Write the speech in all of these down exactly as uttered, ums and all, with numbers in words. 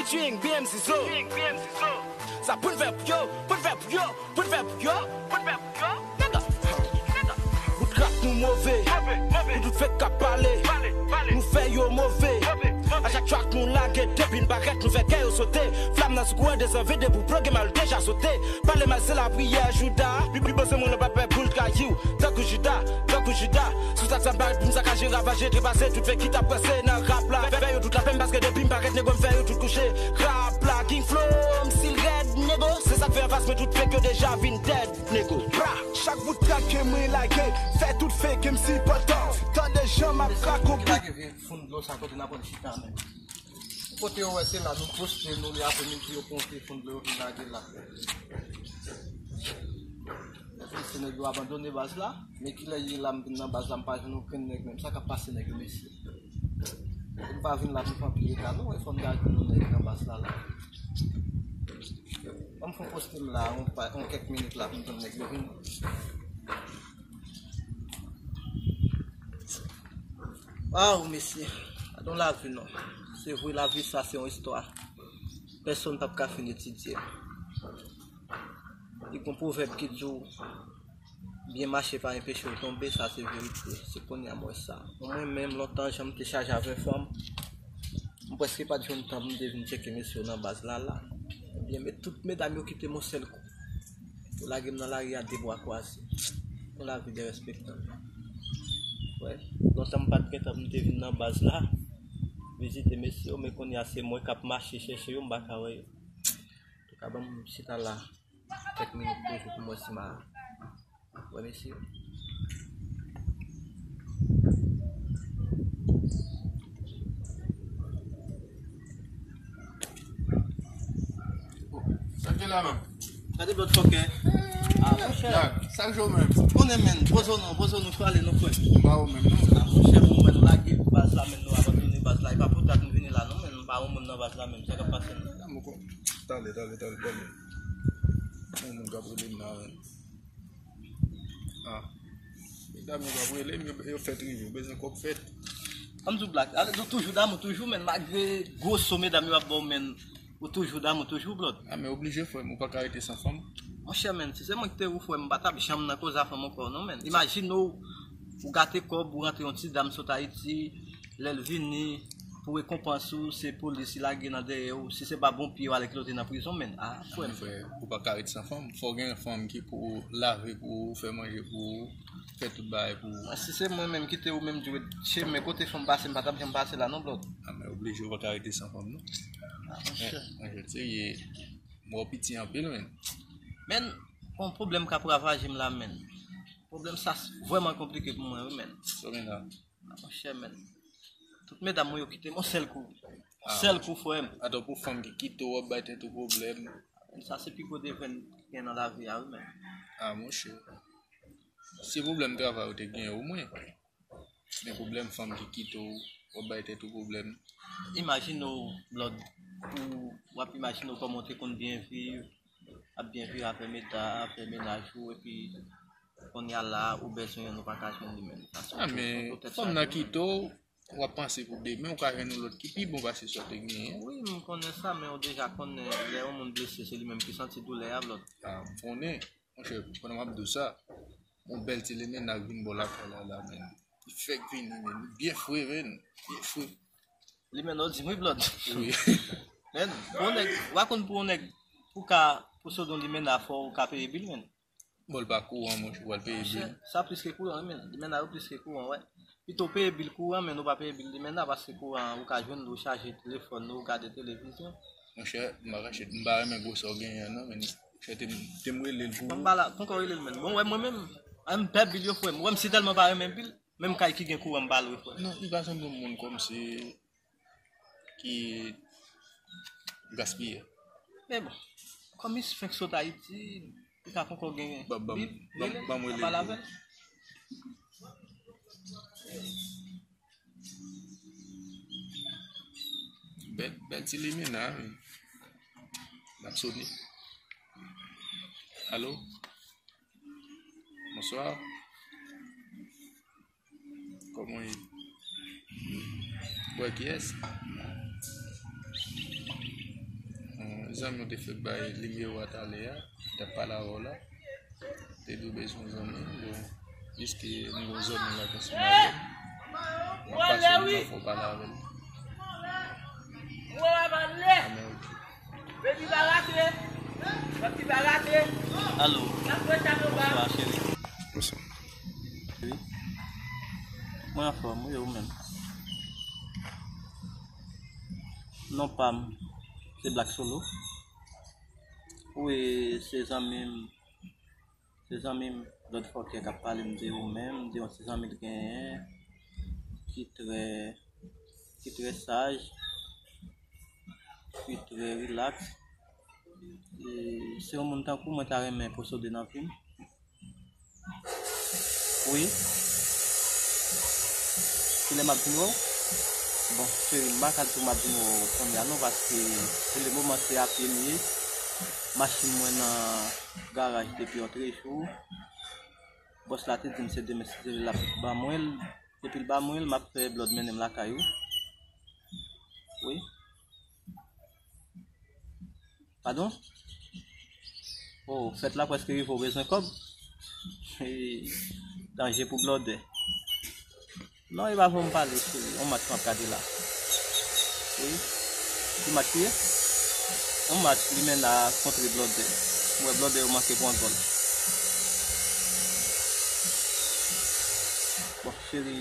Swing, B M C zo. Sa pou n fè pou yo, pou n fè pou yo, pou n fè pou yo, pou n fè pou yo. Nèg, bout rap nou move. Pou tout fake k ap pale, nou fè yo move. A chak track nou lage, depi n parèt, nou fè kè yo sote. Flam nan sou kouran dezanvi, depi w ploge mal, ou deja sote. Pale mal, se lapriyè Jouda. Li, li panse moun nan pa pè pou l trayi w. Tankou Jouda, tankou Jouda. Sou sa k sa parèt pou m sakaje, ravaje, trepase tout fake ki t ap panse nan rap la. Fè, fè yo tout lapè m, paske depi m parèt, nego m fè yo tout kouche. Rap la, King Flow, m still rèd, nego. Se sa k fè anfas mwen tout fake yo deja vin dead, nego. Bra! Chak bout track ke mwen lage, fè tout fake M C pantan. Tande jan m ap krakonpi. Lage vye fonn dlo sa kote n ap pran chita menm. Kote yo wè se la nou poste nou li apremidi yo ponpe fonn dlo yo vin lage la. Mesye nèg yo abandone baz la, men kilè ye la m vin nan baz la m pa jwenn okenn nèg menm. Sa k ap pase nèg yo mesye? M pa vin la pou pran pye eta non, e fò m ta jwenn yon nèg nan baz la la. Ban m fè yon poste m la, yon pa, yon kèk minit la pou m tann nèg yo vini. Waw, mesye, gade yon lavi non. Se vre lavi sa se yon istwa. Pèsonn p ap ka fin etidye. Li gon pwovèb ki di w, byen mache pa enpeche w tonbe, sa se verite. Se kounye a m wè sa. Mwen menm, lontan, jan m te chaje avè fanm, m prèske pa t jwenn tan pou m te vin tcheke mesye yo nan baz la, la. Ebyen, men tout medam yo kite m yon sèl kou. Yo lage m nan lari a de bra kwaze. Yon lavi derespektan. Wè, lontan m pa t gen tan pou m te vin nan baz la, vizite mesye yo, men kounye a se mwen k ap mache chèche yo, m pa ka wè yo. Antouka, ban m chita la kèk minit toujou pou m wè si m a wè mesye yo. Sa k gen la menm? Gade lòt fòkè. Ah, monchè. Yak, sa k jwe w menm? Konnen menm, poze w non, poze w non, pale non, frè. M pa ou menm non. Ah, monchè, bon, mwen nou lage baz la menm, nou abandone baz la. E pa pou dat nou vini la non, menm, m pa ou moun nan baz la menm. Sa k ap pase menm? Talè, talè, talè, talè. Yon moun k ap rele m la menm. Ah. Medam yo p ap rele m, yo, yo fèt rive, yo bezwen kòb fèt. Ann di w Black, ale, nou toujou damou toujou, menn, malgre gwoso medam yo ap ba w, menn, ou toujou damou toujou, Blòd. Ah, men oblije, frè m, ou pa ka rete san fanm. Monchè, menn, si se mwen ki te ou, frè m, m pa t ap janm nan koze a fanm ankò, non, menn. Imajine w, ou gate kòb, ou rantre yon ti dam sot Ayiti, lè l vini, pou rekonpans ou, se polis li lage nan dèyè w. Si se pa bon pye w ale klote nan prizon, menn. Ah, frè m. Frè, ou pa ka ret san fanm. Fò w gen fanm ki pou lave pou ou, fè manje pou ou, fè tout bagay pou ou. Mwen, si se mwen menm ki te ou menm, di w, che, men kote fanm pase, m pa t ap janm pase la, non, Blòd. Ah, men oblije, ou pa ka rete san fanm, non. Ah, monchè. Monchè, serye, mò piti anpil, menn. Menn, gon pwoblèm k ap ravaje m la, menn. Pwoblèm sa s-, vrèman konplike pou mwen, wi, menn. Sa w gen la? Ah, monchè, menn. Tout medam mwen yo kite m yon sèl kou. Ah. Sèl kou, frè m. Atò, pou fanm ki kite w, w ap bay tèt ou pwoblèm. Sa se pi gwo devèn ki gen nan lavi a, wi, menn. Ah, monchè. Si pwoblèm travay ou te genyen, omwen. Men pwoblèm fanm ki kite w, w ap bay tèt ou pwoblèm. Imajine w, Blòd, ou, w ap imajine w kòman w te konn byen viv, ap byen viv avè meda-, avè mennaj ou, epi kounye a la, ou bezwen youn, ou pa ka jwenn li menm. Ah, men fanm nan kite w, w ap panse pou demen, ou ka jwenn yon lòt ki pi bon pase sa w te genyen. Wi, m konnen sa, men ou deja konnen, lè yon moun blese, se li menm ki santi doulè a, Blòd. Ah, m konnen. Monchè, pandan m ap di w sa, yon bèl ti limena k vin bò lakay la, la, menn. Li fèk vini, menn. Li byen fre, menn. Byen fre. Limena, w di m wi, Blòd. Wi. Menn, pou yon nèg, w a konn pou yon nèg, pou ka, pou sot yon limena, fò w ka peye bil, menn. Bon, l pa kouran, monchè, w al peye bil. Monchè, sa plis ke kouran, wi, menn. Limena yo plis ke kouran, wè. Pito w peye bil kouran, men nou pa peye bil limena, paske kouran, ou ka jwenn, ou chaje telefòn ou, ou gade televizyon. Monchè, m pa kache, m pa renmen gwo sa w genyen an, non, men monchè, te m, te m rele l pou ou. Ban m ba la, ponkò rele l, menn. Bon, wè, mwen menm, an m pè bil yo, frè m. Wè, m si tèlman pa renmen bil, menm kay ki gen kouran, m pa lwe, frè m. Non, li pa sanble yon moun kòmsi ki gaspiye. Men bon, kòm li fenk sot Ayiti, li ka ponkò gen bil, ban m rele l pou ou. Bèl, bèl ti limena, wi. L ap sone. Alo? Bonswa. Kòman w ye? Wè kiyès? Zanmi w te fèk bay nimewo a talè a, ki t ap pale avè w la. Te di w bezwen yon zanmi, bon, piske m gen yon zanmi la k ansanm avè m. M ap pase yon nan fè w pale avè l. Anmè, ok. Alo. Bonswa, cheri. Cheri. Mwen anfòm, wi, ou menm? Non pa m, se Black Solo. Wi, se zanmi m, se zanmi m, lòt fòkè k ap pale m de ou menm, m di yon ti zanmi l genyen, ki trè, ki trè saj, ki trè rilaks. E se yon moun tankou mwen ta renmen posede nan vi m. Wi. Kilè m ap vin wè w? Bon, cheri, m pa ka di w m ap vin wè w kounye a non, paske pou le moman se apye m ye. Machin mwen nan garaj depi yon trè jou. Bòs la te di m se demen si Dye vle l ap ban mwen l. Depi l ba mwen l, m ap fè Blòd mennen m lakay ou. Wi. Padon? Oh, fèt la prèske rive, w bezwen kòb? Danje pou Blòdè. Non, e pa fò m pale, cheri. On match m ap gade la. Wi. Ki match li ye? On match Limena kontre Blòdè. M wè Blòdè yo manke pran gòl. Bon, cheri,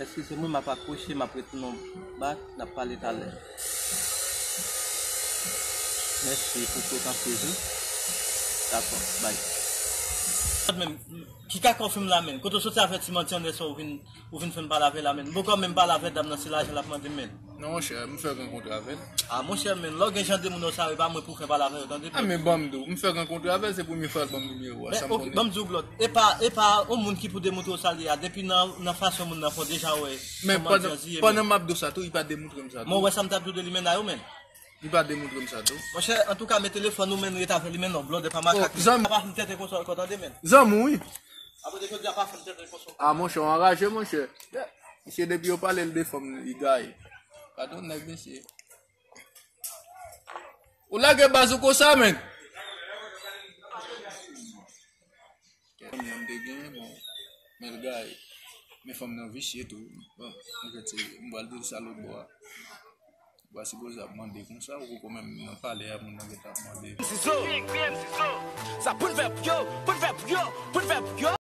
eskize mwen, m ap akwoche, m ap retounen w bak, n ap pale talè. Mèsi pou frekans ou. Dakò, bay. Menm, ki kaka w fè m la, menm? Kote w soti avè ti manti anndan sa w vin, ou vin fè m pale avè l la, menm? M poko menm pale avè dam nan, se lajan l ap mande m, menm. Non, monchè, m fèk rankontre avè l. Ah, monchè, menm, lè w gen jan de moun sa yo, e pa mwen pou fè pale avè yo, tande? Ah, men ban m di w, m fèk rankontre avè l, se premye fwa l ban m nimewo a, sa m konnen. Ban m di w, Blòd, e pa, e pa yon moun ki pou demontre w sa l ye a, depi nan, nan fason moun nan fè w deja wè. Men pandan, pandan m ap di w sa tou, li pa demontre m sa tou. Mwen wè sa m t ap di w de Limena yo, menm. Li pa demontre m sa tou. Monchè, antouka, men telefòn ou, menm, ret avè li, menm, non, Blòdè pa makak, menm. Zanmi. Pa fin tèt konsa ankò, tande, menm. Zanmi w, wi. Apre de jodi a, pa fin tèt konsa ankò. Ah, monchè, w anraje, monchè. Misye, depi yo pale l de fanm, li gaye. Padon, nèg, mesye. Ou lage baz ou konsa, menm. Fanm nan m te genyen, bon, men l gaye. Men fanm nan visye tou. Bon, anfèt, se, m pral di l sa lòt bò a. Ou pa sipoze ap mande konsa, ou poko menm nan palè a, moun nan gentan ap mande. Sizo, sa pou n fè pou yo, pou n fè pou yo, pou n fè pou yo.